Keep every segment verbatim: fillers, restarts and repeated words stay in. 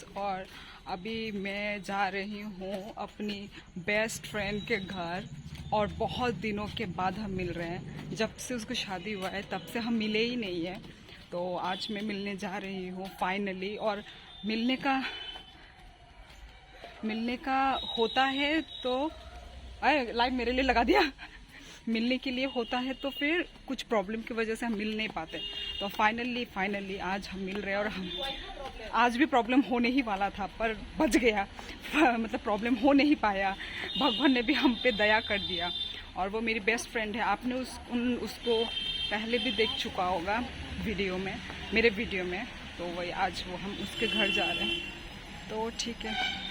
और अभी मैं जा रही हूँ अपनी बेस्ट फ्रेंड के घर, और बहुत दिनों के बाद हम मिल रहे हैं। जब से उसको शादी हुआ है, तब से हम मिले ही नहीं है। तो आज मैं मिलने जा रही हूँ फाइनली। और मिलने का मिलने का होता है तो, अरे, लाइव मेरे लिए लगा दिया। मिलने के लिए होता है तो फिर कुछ प्रॉब्लम की वजह से हम मिल नहीं पाते। तो फाइनली, फाइनली आज हम मिल रहे हैं। और हम आज भी प्रॉब्लम होने ही वाला था, पर बच गया। मतलब, प्रॉब्लम हो नहीं पाया, भगवान ने भी हम पे दया कर दिया। और वो मेरी बेस्ट फ्रेंड है। आपने उस उन उसको पहले भी देख चुका होगा वीडियो में, मेरे वीडियो में। तो वही, आज वो, हम उसके घर जा रहे हैं। तो ठीक है।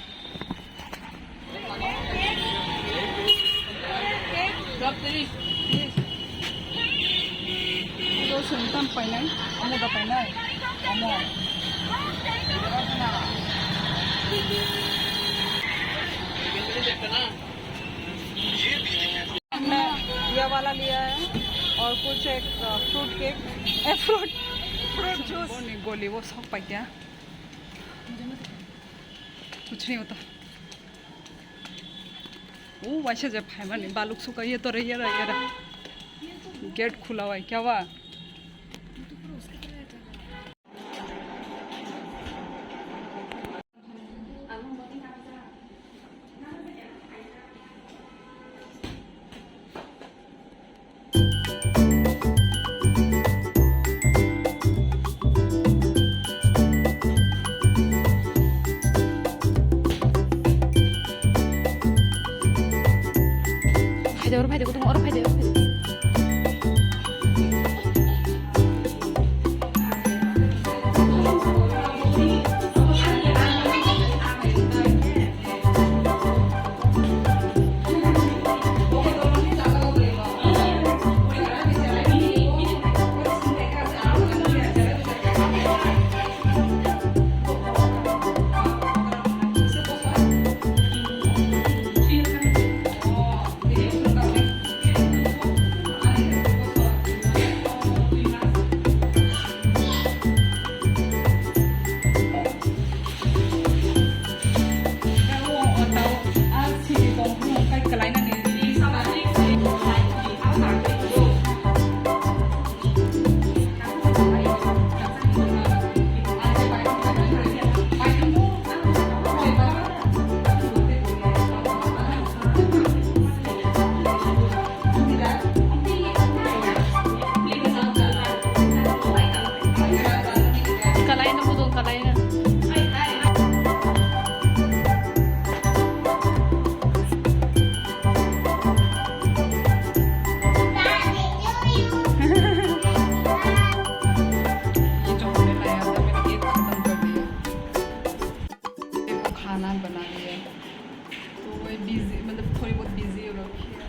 Dos centavo painai, amo da painai, amo. हमने ये वाला लिया है और कुछ एक, अ, fruit cake, a, fruit, fruit juice. Ni goli o sok pai kya? Kuch nahi hota. O waisa je phaimani baluk suka ye tore yera yera. Gate khula hua hai kya hua? Phaidi, oro phaidi, kutung oro phaidi, oro phaidi. Kalai na, budong kalai na. ये जो हमने लाया था, मैंने एक खत्म कर दिया। देखो, खाना बना लिया, तो वही बिजी, मतलब, थोड़ी बहुत बिजी हो रखी है।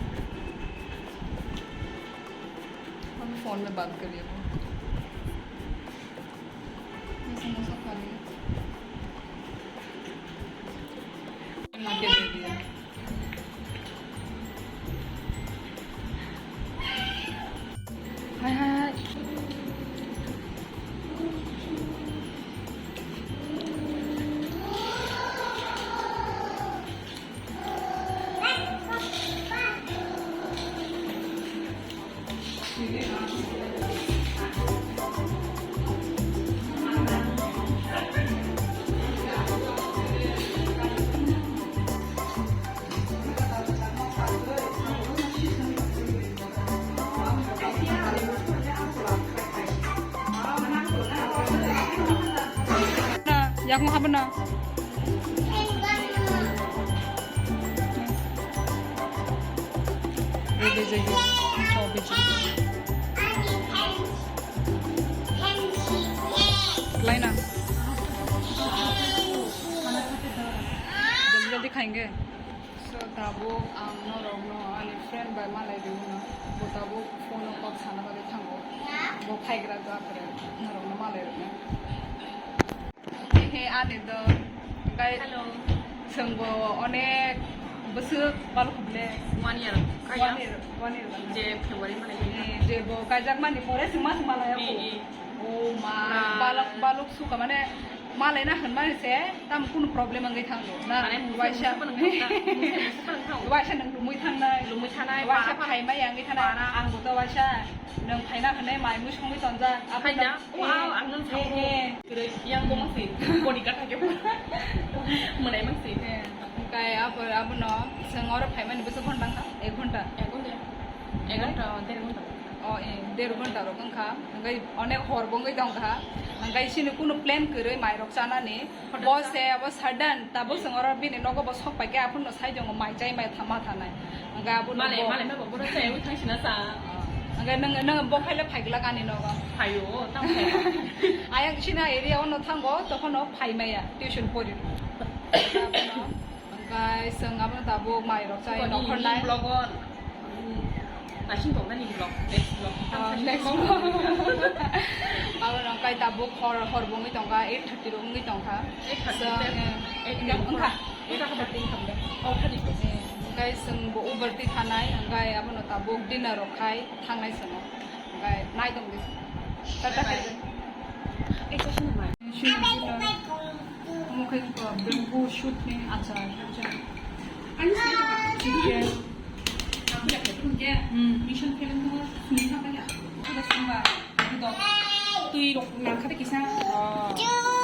हम फोन में बात कर लिया। मैं समोसा खा रही हूँ। ला के दे दिया। हाय, हाय, हाय। Yakung habo na. Laina. Jaldi jaldi khayenge. So, tabuk ang norokno ani friend bai malai rwino, bo tabuk phone o kok sana bagwi thango. Bo phaigra do, apore norokno malai rwino. He, ani do, kai. Hello. Chwng bo onek bwswk balok ble. One year. One year, one year. Je February malai. Eh, je bo kaijak mani pore chwng ma chwng malai. Eh, eh. O ma, ah, balok, balok suka mane. Malai na hwnmani se tam kunu problem wngwi thango. Na Mane mungsa waisa. Mungsa phanang thang na, mungsa mungsa phanang thang. Waisa nang lumui thangnai. Lumui thanai, waisa para phanang. Phaimai wngwi thanai. Para. Ang bo to waisa nang phaina hwnwi mai mui songwi tonjak. Abo Phaina? Nang, oh, eh, ang nang eh, sao. Eh. Kwrwi yang bo mangsi. Body ka thake. Mwnai mangsi. Eh, kai abo, abo no. Seng oro phaimani bwswk ghonta wngkha? Ek ghonta. Ek ghonta. Ek ghonta, der ghonta. Oh, eh, der ghonta rok wngkha. Hwnkhai onek hor bo wngwi tongkha. Hwnkhai chini kunu plan kwrwi mairok chanani. Hothat bo cha. Se abo sudden, tabuk chwng oro bini nogo bo sok paikhe aphuru no sai tongo mai chai mai tha-, ma thanai. Hwnkhai abo no Malai, bo malai ma bo bono chai wi thang sina sa. Hwnkhai nwng, nwng bo khaile phai glak ani nogo. Phaio, tamo phai. Ayang china area ono thango, tokhono phai maya, tuition pori. Hwnkhai chwng abono tabuk mairok chai Koni nokhornai. Vlog on. Nasing tong nani vlog, next vlog. Oh, next vlog. Abono kai tabuk hor, hor bo wngwi tongkha, eight thirty rok wngwi tongkha. Eight thirty So, te, eh, eight eh, thirty wngkha. Eight thirty wngkha. Oh, thirty. Eh, hwnkhai chwng bo uber twi thanai, hwnkhai abono tabuk dinner rok khai thangnai chwng. Hwnkhai nai tong di. Tata bye bye. Khai. Ei, chosma nai. Omo khe wngkha bamboo shoot ni achar. Chicken. Hmm. Twi rok nangkha de kisa. Oh.